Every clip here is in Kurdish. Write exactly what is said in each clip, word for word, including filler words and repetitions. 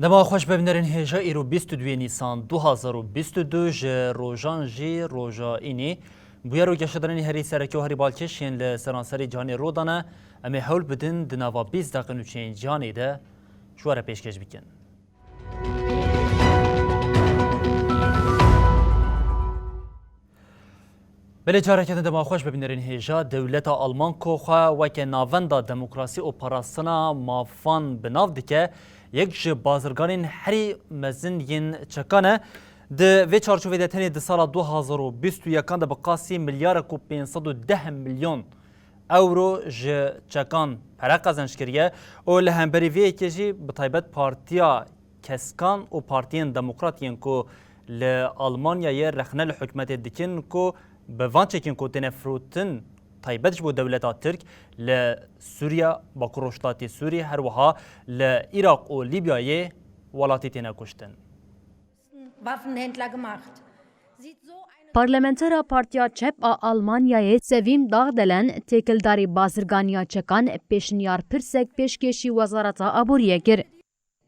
Dema xweş be, bînerên hêja, îro bîst û duyê Nîsan du hazar û bîst û du ji rojan jî roja înî. Bûyer û geşedanên herî sereke û herî balkêş yên li seranserê cîhanê rû dane. Em ê hewl bidin di nava bîst deqe nûçeyên cîhanê de ji we re pêşkêş bikin. Belê, careke din dema xweş be, bînerên hêja. Dewleta Alman ku xwe weke navenda demokrasî û parastina mafan bi nav dike, yek ji bazirganên herî mezin yên çekan e. Di vê çarçovê de tenê di sala du hazar û bîst û yekan de bi qasî milyarek û pênc sed û deh milyon ewro ji çekan pere qezenc kiriye û li hemberî vê yekê jî bi taybet Partiya Keskan û partiyên demokrat yên ku li Almanyayê rexne li hikûmetê dikin ku bi van çekên ku têne firotin taybet ji bo dewleta Tirk li Sûriya, Bakur Rojhilatê Sûriyê, her wiha li Iraq û Lîbyayê welatî têne kuştin. Waffenhändler gemacht. Sieht so eine Parlamentera Partiya Çep a Almanyayê Sevîm Dagdelen têkildarî bazirganiya çekan pêşniyar pirsek pêşkêşî Wezareta Aboriyê kir.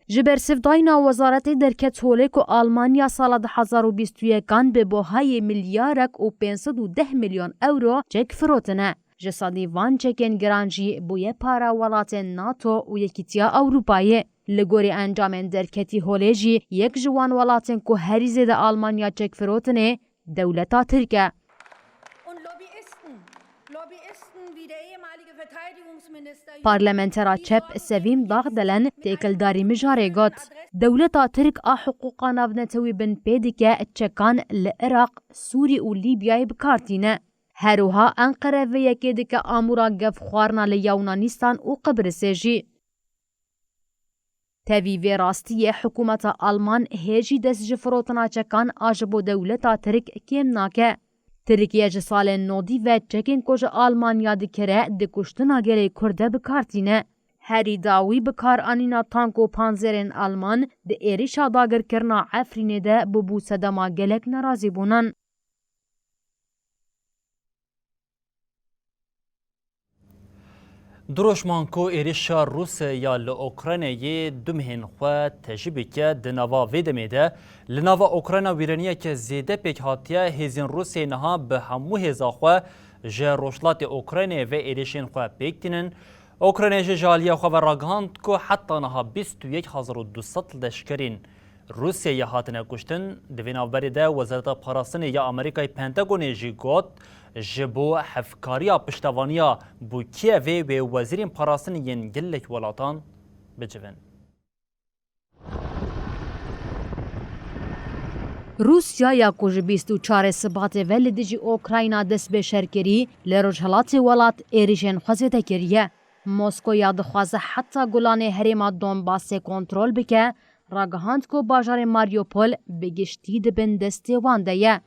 Ji bersivdayîna Wezaretê derket holê ku Almanya sala du hazar û bîst û yekan bi buhayê milyarek û pênc sed û deh milyon ewro çek firotine. Ji sedî van çekên giran jî bûye para welatên NATO û Yekîtiya Ewropayê. Li gorî encamên derketî holê jî yek ji wan welatên ku herî zêde Almanya çek firotinê dewleta Tirk e. Und Lobbyisten, Lobbyisten wie der ehemalige Verteidigungsminister Parlamentera Çep Sevîm Dagdelen têkildarî mijarê got, dewleta Tirk a hiqûqa navnetewî binpê dike çekan li Iraq, Sûrî û Lîbyayê bi kar tîne. Her wiha Enqere vê yekê dike amûra gefxwarina li Yewnanistan û Qibrisê jî. Tevî vê rastiyê, hikûmeta Alman hê jî dest ji firotina çekan a ji bo dewleta Tirk kêm nake. Tirkiye ji salên nodî ve çekên ku ji Almanya dikire, di kuştina gelê Kurd de bi kar tîne. Herî dawî bikaranîna tank û panzerên Alman di êrişa dagirkirina Efrînê de bûbû sedema gelek nerazîbûnan. Du roj man ku êrişa Rûsya ya li Ukraynayê du mehên xwe tejî bike, di nava vê demê de li nava Ukrayna wîraniyeke zêde pêk hatiye. Hêzên Rûsyayê niha bi hemû hêza xwe ji rojhilatê Ukraynayê ve êrişên xwe pêk tînin. Ukrayna jî ji aliya xwe ve ragihand ku heta niha bîst û yek hezar û du sed leşkerên Rûsyayê hatine kuştin. Di vê navberê de Wezareta Parastinê ya Amerîkayê, Pentagonê, jî got, ji bo hevkariya piştevaniya bo Kîevê wê wezîrên parastinê yên gelek welatan bicivin. Rûsya ya ku ji bîst û çarê Sibatê ve li dijî Ukrayna dest bi şer kirî, li rojhilatê welat êrîşên xwe zêde kiriye. Moskoya dixwaze heta gulanê herêma Donbasê kontrol bike, ragihand ku bajarê Mariupol bi giştî di bin destê wan de ye.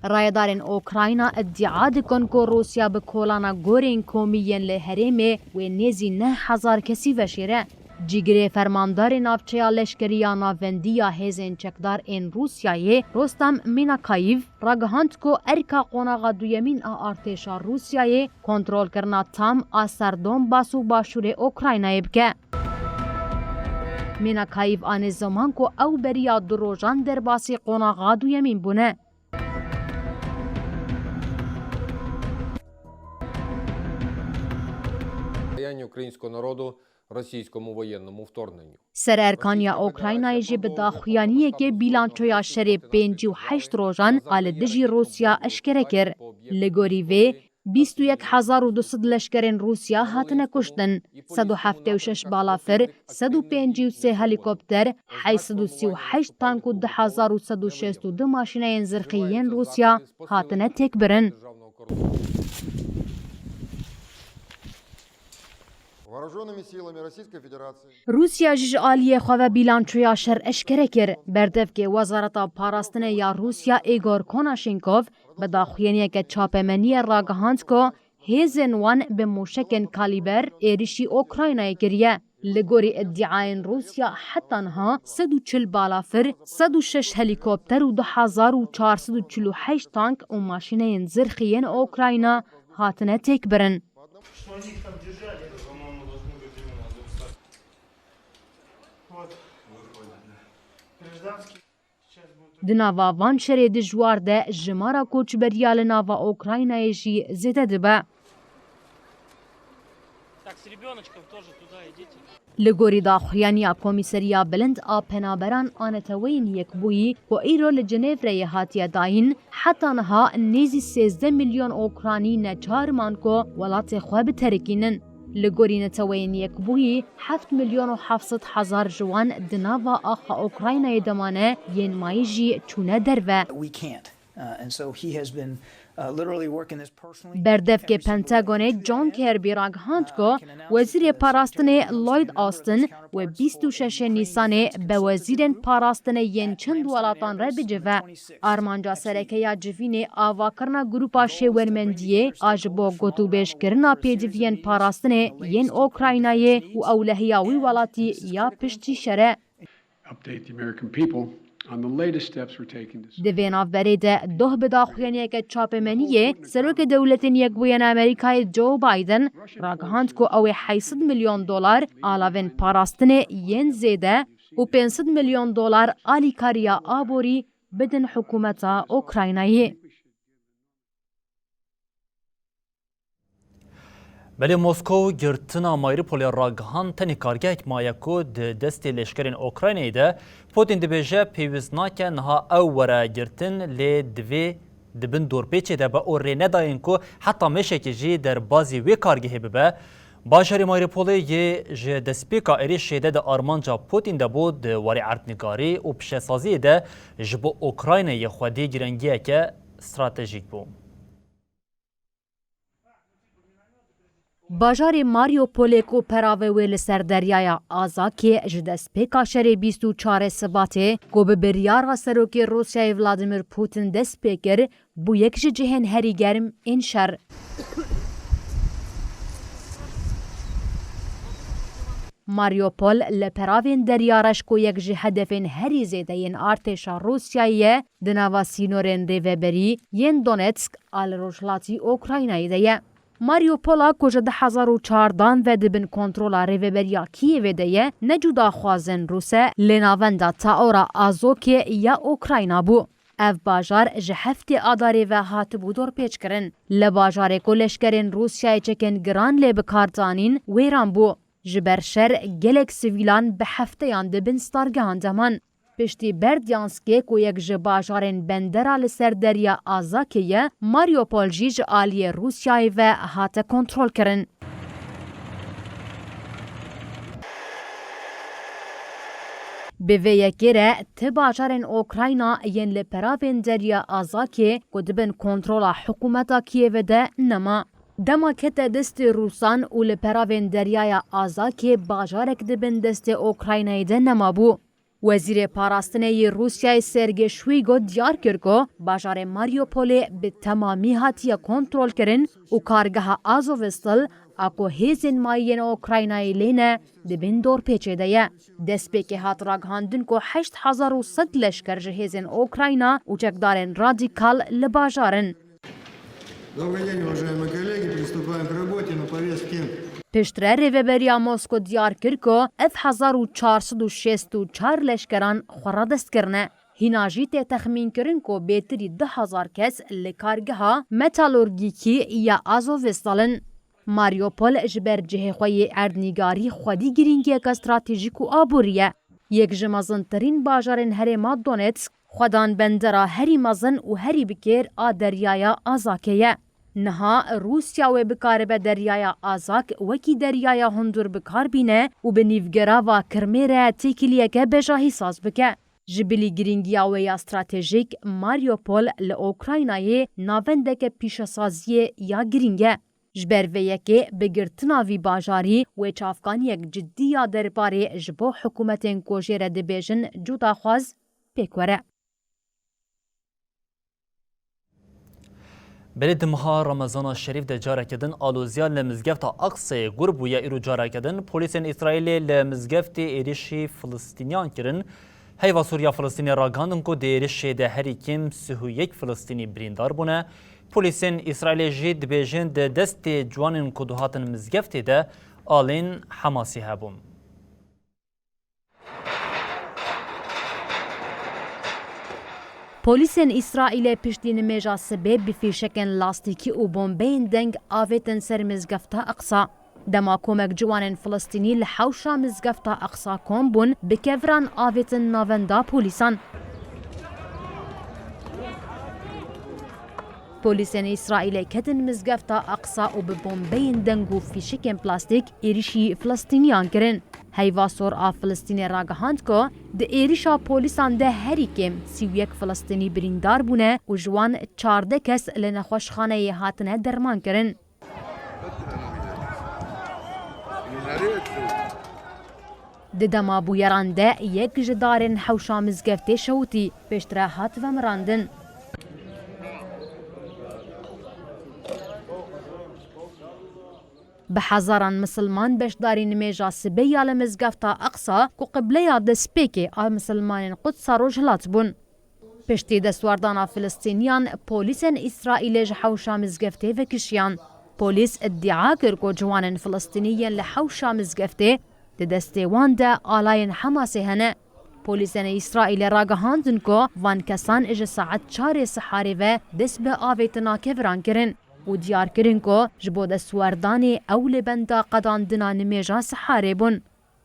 Rayedarên Ukrayna îdîa dikin ku Rûsya bi kolana gorên komî yên li herêmê wê nêzî neh hezar kesî veşêre. Cîgirê fermandarê navçeya leşkerî ya navendî ya hêzên çekdar ên Rûsyayê, Rostam Minakayiv, ragihand ku erka qonaxa duyemîn a artêşa Rûsyayê kontrolkirina tam a ser Donbas û başûrê Ukraynayê bike. Minakayiv anî ziman ku ew beriya du rojan derbasî qonaxa duyemîn bûne. Протистояння українського народу російському воєнному вторгненню. Сереркaniya Ukraynayê jî bi daxuyaniyekê bîlançoya şerê pêncî û heşt rojan a li dijî Rûsya eşkere kir. Li gorî vê, Bîst û yek hezar û du sed leşkerên Rûsya hatine kuştin, sed û heftê û şeş balafir, sed û pêncî û sê helîkopter, heyt sed û sî û heşt tank û du hezar û sed û şêst û du maşîneyên zirxî yên Rûsya hatine têkbirin. Вооружёнными силами Российской Федерации. Rûsya jî ji aliyê xwe ve bîlançoya şer eşkere kir. Berdevkê Wezareta Parastinê ya Rûsya Igor Konashenkov bi daxuyaniyeke çapemeniyê ragihand ku hêzên wan bi mûşekên kalîber êrişî Ukraynayê kiriye. Li gorî îdiayên Rûsya heta niha sed û çil balafir, sed û şeş helîkopter û du hezar û çar sed û çil û heşt tank û maşîneyên zirxî yên Ukrayna hatine têkbirin. Di nava van şerê dijwar de jimara koçberiya li nava Ukraynayê jî zêde dibe. Так, с ребёночком тоже туда идите. Li gorî daxuyaniya Komîseriya Bilind a Penaberan a Neteweyên Yekbûyî ku îro li Cinêvreyê hatiye dayîn, heta niha nêzî sêzdeh milyon Okranî neçar man ku welatê xwe biterikînin. Li gorî Neteweyên Yekbûyî, heft milyon û heft sed hezar ji wan di nava axa Ukraynayê de mane, yên mayî jî çûne derve. We can't. Uh, and so he has been, uh, literally working this personally. Berdevkê Pentagonê John Kirby ragihand ku Wezîrê Parastinê Lloyd Austin wê bîst û şeşê Nîsanê bi wezîrên parastinê yên çend welatan re bicive. Armanca sereke ya civînê avakirina grûpa şêwermendiyê a ji bo gotûbêjkirina pêdiviyên parastinê yên Okraynayê û ewlehiya wî welatî ya piştî şer e. Update the American people on the latest steps we're taking to Di vê navberê de doh bi daxuyaniyeke çapemeniyê Serokê Dewletên Yekbûyên Amerîkayê Joe Biden ragihand ku ew ê heyt sed milyon dolar alavên parastinê yên zêde û pênc sed milyon dolar alîkariya aborî bidin hikûmeta Ukraynayê. Belê Moskow girtina Mariupolê ragihand tenê kargehek maye ku di destê leşkerên Ukraynayê de. Putin dibêje pêwîst nake niha ew were girtin, lê divê di bin dorpêçê de be û rê nedayên ku heta meşekê jî derbazî wê kargehê bibe. Bajarê Mariupolê yê ji destpêka êrişê de di armanca Putin de bû, di warê erdnigarî û pişesaziyê de ji bo Ukraynayê xwedî girengiyeke stratejîk bû. Bajarê Mariupolê ku peravê wê li ser deryaya Azakê ji destpêka şerê bîst û çarê Sibatê ku bi biryara Serokê Rûsyayê Vladimir Putin dest pê kir, bû yek ji cihên herî germ ên şer. Mariupol li peravên derya reş ku yek ji hedefên herî zêde yên artêşa Rûsyayê ye, di nava sînorên rêveberî yên Donetsk a li rojhilatî Ukraynayê de ye. Mariupola ku ji du hezar û çardan ve di bin kontrola rêveberiya Kîevê de ye, ne cudaxwazên Rûs e, lê navenda Taora Azokê ya Ukrayna bû. Ev bajar ji heftê Adarê ve hatibû dorpêçkirin. Li bajarê ku leşkerên Rûsyayê çekên giran lê bi kar danîn, wêran bû. Ji ber şer gelek sivîlan bi hefteyan di bin stargehan de man. Piştî Berdyanskê ku yek ji bajarên bendera li ser derya Azakê ye, Mariupol jî ji aliyê Rûsyayê ve hate kontrolkirin. Bi vê yekê re ti bajarên Ukrayna yên li peravên derya Azakê ku di bin kontrola hikûmeta Kîevê de nema. Dema kete destê Rûsan û li peravên deryaya Azakê bajarek di bin destê Ukraynayê de nemabû. Wezîrê Parastinê yê Rûsyayê Sergey Shoigu diyar kir ku bajarê Mariupolê bi temamî hatiye kontrolkirin û kargeha Azovstal a ku hêzên mayî yên Ukraynayê lê ne, di bin dorpêçê de ye. Destpêkê hat ragihandin ku heşt hezar û sed leşker ji hêzên Ukrayna û çekdarên radîkal li bajar in. Добрый день, уважаемые коллеги. Приступаем к работе на повестке. Piştre rêveberiya Mosko diyar kir ku ev hezar û çar sed û şêst û çar leşkeran xwe radest kirine. Hîna jî tê texmînkirin ku bêtirî du hezar kes li kargeha metalurgîkî ya Azovstal in. Mariupol ji ber cihê xwe yê erdnîgarî xwedî girîngiyeke stratejîk û aborî ye. Yek ji mezintirîn bajarên herêma Donetsk, xwedan bendera herî mezin û herî bi kêr a deryaya Azakê ye. Niha Rûsya wê bikaribe Deryaya Azak wekî deryaya hundur bi kar bîne û bi nîvgirava Kirmê re têkiliyeke bejahî saz bike. Ji bilî girîngiya wê ya stratejîk, Mariupol li Ukraynayê navendeke pîşesaziyê ya girîng e. Ji ber vê yekê bi girtina vî bajarî wê çavkaniyek cidî ya derbarê ji bo hikûmetên ku jê re dibêjin cudaxwaz pêk were. Berê di meha Remezana Şerîf de careke din aloziya li mizgefta Aqseyê gur bûye, îro careke din polîsên Îsraîlê li mizgeftê êrişî Filistîniyan kirin. Heyva Sûriya Filistînê ragihandin ku di êrişê de herî kêm sih û yek Filistînî birîndar bûne. Polîsên Îsraîlê jî dibêjin di destê ciwanên ku dihatin mizgeftê de alên Hemasê hebûn. Polîsên Îsraîlê piştî nimêja sibê bi fîşekên lastîkî û bombeyên deng avêtin ser mizgefta Eqsa. Dema komek ciwanên Filistînî li hewşa mizgefta Eqsa kom bûn, bi keviran avêtin navenda polîsan. Polîsên Îsraîlê ketin mizgefta Eqsa û bi bombeyên deng û fîşekên plastîk êrişî Filistîniyan kirin. Heyva Sor a Filistînê ragihand ku di êrişa polîsan de herî kêm sî û yek Filistînî birîndar bûne û ji wan çardeh kes li nexweşxaneyê hatine dermankirin. Di dema bûyeran de yek ji darên hewşa mizgeftê şewitî, pêştre hat vemirandin. Bi hezaran misilman beşdarî nimêja sibê ya li mizgefta Eqsa ku qibleya destpêkê a misilmanên Qudsa Rojhilat bûn. Piştî destwerdana Filistîniyan, polîsên Îsraîlê ji hewşa mizgeftê vekişiyan. Polîs îdia kir ku ciwanên Filistînî yên li hewşa mizgeftê di destê wan de alayên Hemasê hene. Polîsên Îsraîlê ragihandin ku van kesan ji saet çarê siharê ve dest bi avêtina keviran kirin û diyar kirin ku ji bo destwerdanê ew li benda qedandina nimêja siharê bûn.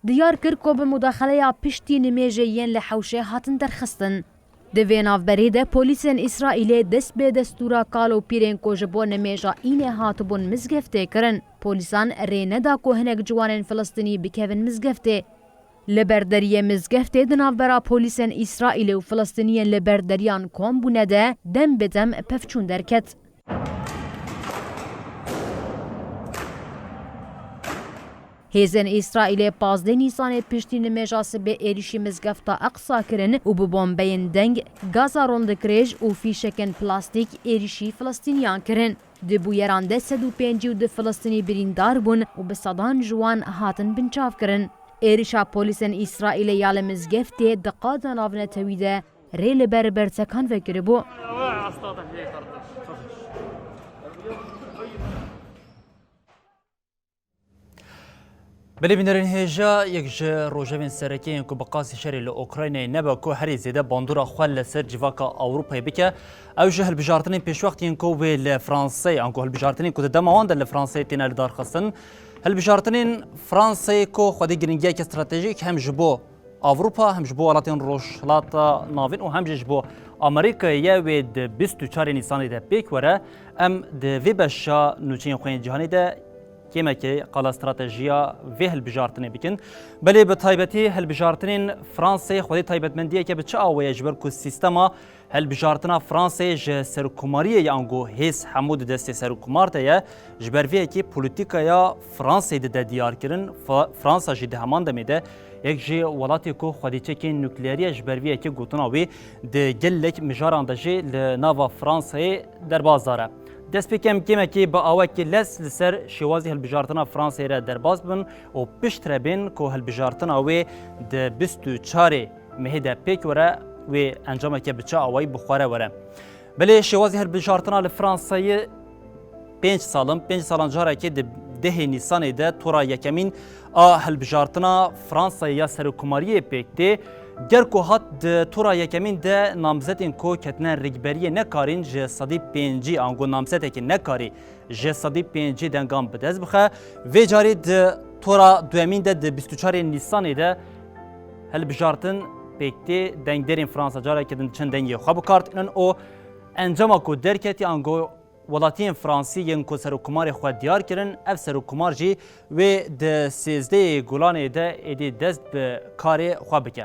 Diyar kir ku bi mudaxeleya piştî nimêjê yên li hewşê hatin derxistin. Di vê navberê de polîsên Îsraîlê dest bi destûra kal û pîrên ku ji bo nimêja înê hatibûn mizgeftê kirin. Polîsan rê neda ku hinek ciwanên Filistînî bikevin mizgeftê. Li ber deriyê mizgeftê di navbera polîsên Îsraîlê û Filistîniyên li ber deriyan kom bûne de dem bi dem pevçûn derket. Hêzên Îsraîlê pazdeh Nîsanê piştî nimêja sibê êrişî mizgefta Eqsa kirin û bi bombeyên deng, gaza rondikrêj û fîşekên plastîk êrişî Filistîniyan kirin. Di bûyeran de sed û pêncî û du Filistînî birîndar bûn û bi sedan ji wan hatin binçavkirin. Êrişa polîsên Îsraîlê ya li mizgeftê di qada navnetewî de rê li ber bertekan vekiribû. Belê bînerên hêja, yek ji rojevên sereke yên ku bi qasî şerê li Ukraynayê nebe ku herî zêde bandora xwe li ser civaka Ewropayê bike, ew ji hilbijartinên pêşwext yên ku wê li Fransayê, anku hilbijartinên ku di dema wan de li Fransayê têne lidarxistin, hilbijartinên Fransayê ku xwedî giringiyeke stratejîk hem ji bo Ewropa, hem ji bo welatên Rojhilata Navîn û hem jî ji bo Amerîkayê ye, wê di bîst û çarê Nîsanê de pêk were. Em di vê beşa nûçeyên xwe yên cîhanê de kêmekê qala stratejiya vê hilbijartinê bikin. Belê bi taybetî hilbijartinên Fransayê xwedî taybetmendiyeke bi çi awê ye, ji ber ku sîstema hilbijartina Fransayê ji serokkomariyê ye, ango hêz hemû di destê serokkomar de ye. Ji ber vê yekê polîtîkaya Fransayê dide diyarkirin. Fa-, Fransa jî di heman demê de yek ji welatê ku xwedîçekên nukleerî ye, ji ber vê yekê gotina wê di gelek mijaran de jî li nava Fransayê derbas dare. Destpêkê em kêmekê bi awekî lez li ser şêwazî hilbijartina Fransayê re derbas bibin û piştre bên ku hilbijartina wê di bîst û çarê mehê de pêk were, wê encameke bi çi awayî bi xwe re were. Belê şêwazî hilbijartina li Fransayê pênc sal in, pênc salan carekê di dehê Nîsanê de tora yekemîn a hilbijartina Fransayê ya serokkomariyê pêk tê. Ger ku hat di tora yekemîn de namzetên ku ketine rêkberiyê nekarîn ji sedî pêncî, ango namzetekî nekarî ji sedî pêncî dengan bi dest bixe. Vê carî di tora duyemîn de di bîst û çarê Nîsanê de hilbijartin pêk tê. Dengderên Fransa careke din diçin dengê xwe bi kar tînin û encama ku derketî ango welatiyên Fransî yên ku serokkomarê xwe diyar kirin, ev serokkomar jî wê di sêzdehê Gulanê de êdî dest bi karê xwe bike.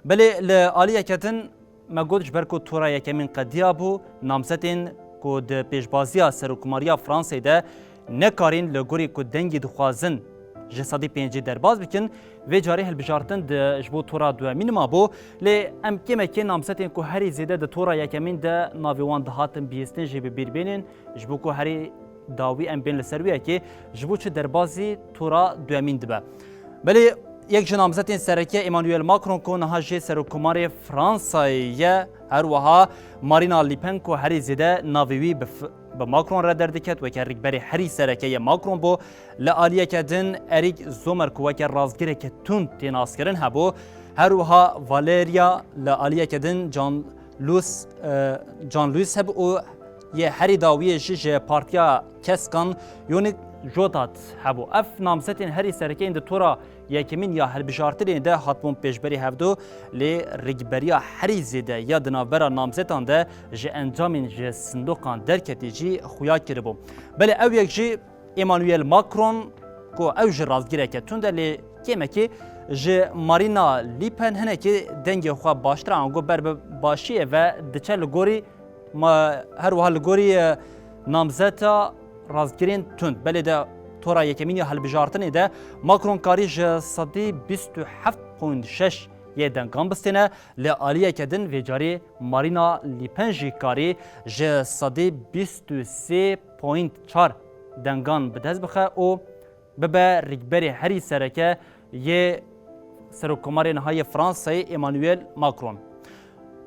Belê li aliyeke din me got, ji ber ku tora yekemîn qediya bû, namzetên ku di pêşbaziya serokkomariya Fransê de nekarîn li gorî ku dengî dixwazin ji sedî pêncî derbas bikin, vê carê hilbijartin di, ji bo tora duemîn mabû. Lê em kêmekê namzetên ku herî zêde di tora yekemîn de navê wan dihatin bihîstin jî bi bîr bênin, ji bo ku herî dawî em bên li ser wê yekê, ji bo çi derbazî tora duemîn dibe. Belê yek ji namzetên sereke Emmanuel Macron ku niha jê serokkomarê Fransayê ye, her wiha Marina Le Pen ku herî zêde navê wî bi f-, bi Macron re derdiket, weke rikberê herî sereke yê Macron bû. Li aliyeke din Eric Zemmour ku weke rastgireke tund tê naskirin hebû. Her wiha Valeria li aliyeke din Jean-Luc, e, Jean-Luc hebû û yê herî dawiyê jî ji partiya keskan Yannick Jadot hebû. Ev namzetên herî sereke yên di tora yekemîn ya hilbijartinê de hatibûn pêşberî hevdu, lê rikberiya herî zêde ya di navbera namzetan de ji encamên ji sindoqan derketî jî xuya kiribû. Belê ew yek jî Emmanuel Macron ku ew ji rastgireke tund e, lê kêmekî ji Marina Le Pen hinekî dengê xwe baştir e, ango ber bi başiyê ve diçe li gorî ma-, her wiha li gorî, e, namzeta rastgirên tund. Belê de tora yekemîn ya hilbijartinê de Macron karî ji sedî bîst û heft point şeş yê dengan bistêne, li aliyeke din vê carê Marina Le Pen jî karî ji sedî bîst û sê point çar dengan bi dest bixe û bibe rikberê herî sereke yê serokkomarê niha yê Fransayê Emmanuel Macron.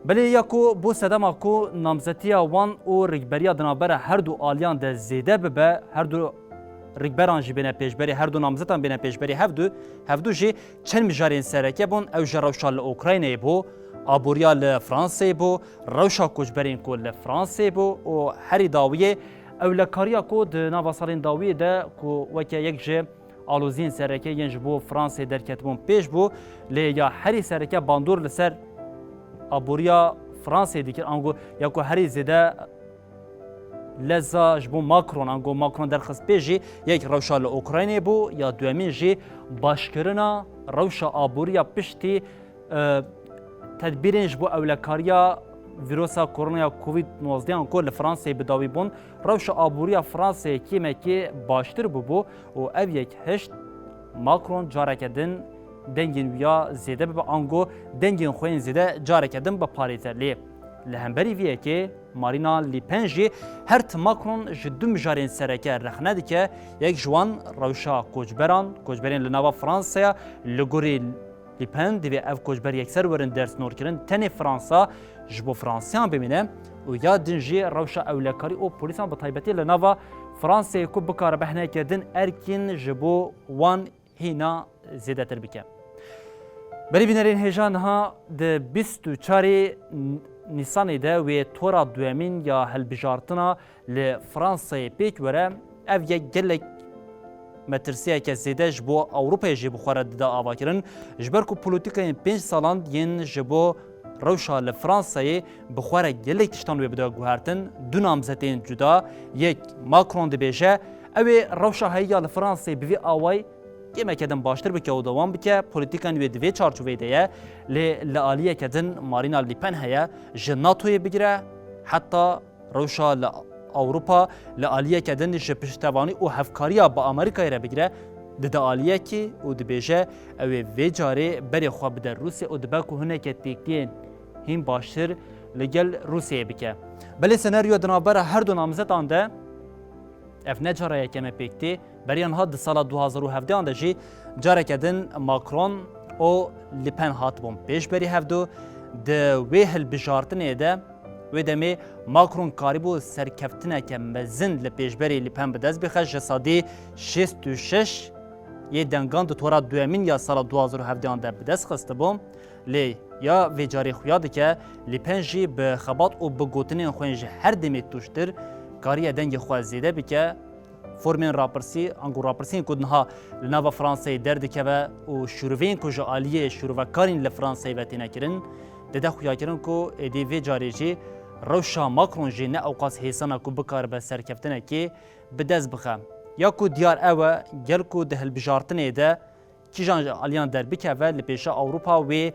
Belê ya ku bo sedema ku namzetiya wan û rikberiya di navbera her du aliyan de zêde bibe, her du rikberan jî bêne pêşberê, her du namzetan bêne pêşberê hevdu, hevdu jî çend mijarên sereke bûn, ew ji rewşa li Ukraynayê bû, aboriya li Fransayê bû, rewşa koçberên ku li Fransayê bû û herî dawiyê ewlekariya ku di nava salên dawiyê de ku weke yek ji aloziyên sereke yên ji bo Fransayê derketibûn pêş bû, lê ya herî sereke bandor li ser aboriya Fransayê dikir, ango ya ku herî zêde leza ji bo Macron, ango Macron derxist pê jî yek rewşa li Ukraynayê bû, ya duyemîn jî başkirina rewşa aboriya piştî, e, tedbîrên ji bo ewlekariya vîrusa koronaya Covid nozdeh an ku li Fransayê bi dawî bûn, rewşa aboriya Fransayê kêmekê baştir bûbû û ev yek hişt Macron careke din dengên wî ya zêde bibe, ango dengên xwe yên zêde careke din biparêze. Lê li hemberî vê yekê Marina Le Pen jî her tim Macron ji du mijarên sereke rexne dike, yek ji wan rewşa koçberan, koçberên li nava Fransaya li gorî Le Pen divê ev koçber yekser werin dersnorkirin tenê Fransa ji bo Fransiyan bimîne û ya din jî rewşa ewlekarî û polîsan bi taybetî li nava Fransayê ku bikaribe hineke din erkên ji bo wan hîna zêdetir bike. Belê bînerên hêja niha di bîst û çarê Nîsanê de wê tora duyemîn ya hilbijartina li Fransayê pêk were. Ev yek gelek metirsiyeke zêde ji bo Ewropayê jî bi xwe re dida avakirin. Ji ber ku polîtîkayên pênc salan yên ji bo rewşa li Fransayê bi xwe re gelek tiştan wê bide guhertin, du namzetên cuda, yek Macron dibêje, ew ê rewşa heyî ya li Fransayê bi vî awayî kêmeke din baştir bike û dewam bike, polîtîkan wê di vê çarçoveyê de ye, lê li aliyeke din Marina Le Pen heye, ji NATOyê bigire heta rewşa li Ewropa, li aliyeke din ji piştevanî û hevkariya bi Amerîkayê re bigire, dide aliyekê û dibêje, ew ê vê carê berê xwe bide Rûsya û dibe ku hineke têktiyên hîn baştir li gel Rûsyayê bike. Belê senaryo di navbera her du namzetan de ev ne cara yekem e pêk tê. Beriya niha di sala du hazar û hevdeh an de jî careke din Macron û Le Pen hatibûn pêşberî hevdu. Di wê hilbijartinê de wê demê Macron karîbû serkeftineke mezin li pêşberî Le Pen bi dest bixe, ji sedî şêst û şeş yê dengan di tora duyemîn ya sala du hazar û hevdeh an de bi dest xistibû. Lê ya vê carê xuya dike, Le Pen jî bi xebat û bi gotinên xwe yên ji her demê tûştir kariye dengê xwe zêde bike. Formên rapirsî, ango rapirsiyên ku niha li nava Fransayê derdikeve û şûriveyên ku ji aliyê şûrivekarên li Fransayê ve têne kirin, dide xuyakirin ku êdî vê carê jî Rewşa Macron jî ne ewqas hêsan e ku bikaribe serkeftinekê bi dest bixe. Ya ku diyar ew e, gel ku di hilbijartinê de kîjan ji aliyan derbikeve li pêşa Ewropa wê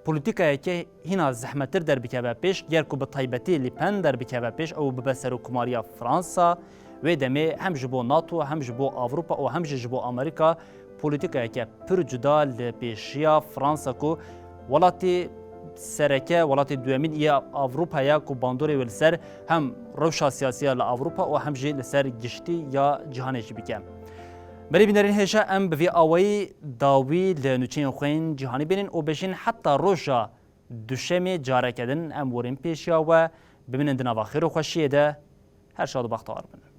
polîtîkayeke hîna zehmettir derbikeve pêş, ger ku bi taybetî Le Pen derbikeve pêş, ew bibe serokkomariya Fransa, wê demê hem ji bo NATO, hem ji bo Ewropa û hem jî ji bo Amerîka polîtîkayeke pir cuda li pêşiya Fransa ku welatê sereke, welatê duyemîn ya Ewropa ye ku bandorê wê li ser hem rewşa siyasî ya li Ewropa û hem jî li ser giştî ya cîhanê jî bike. Berê bînerên hêja, em bi vî awayî dawî li nûçeyên xwe yên cîhanî bînin û bêjin heta roja duşemê careke din em werin pêşiya we. Bimînin di nava xêr û xweşiyê de. Her şad û bextewar bin.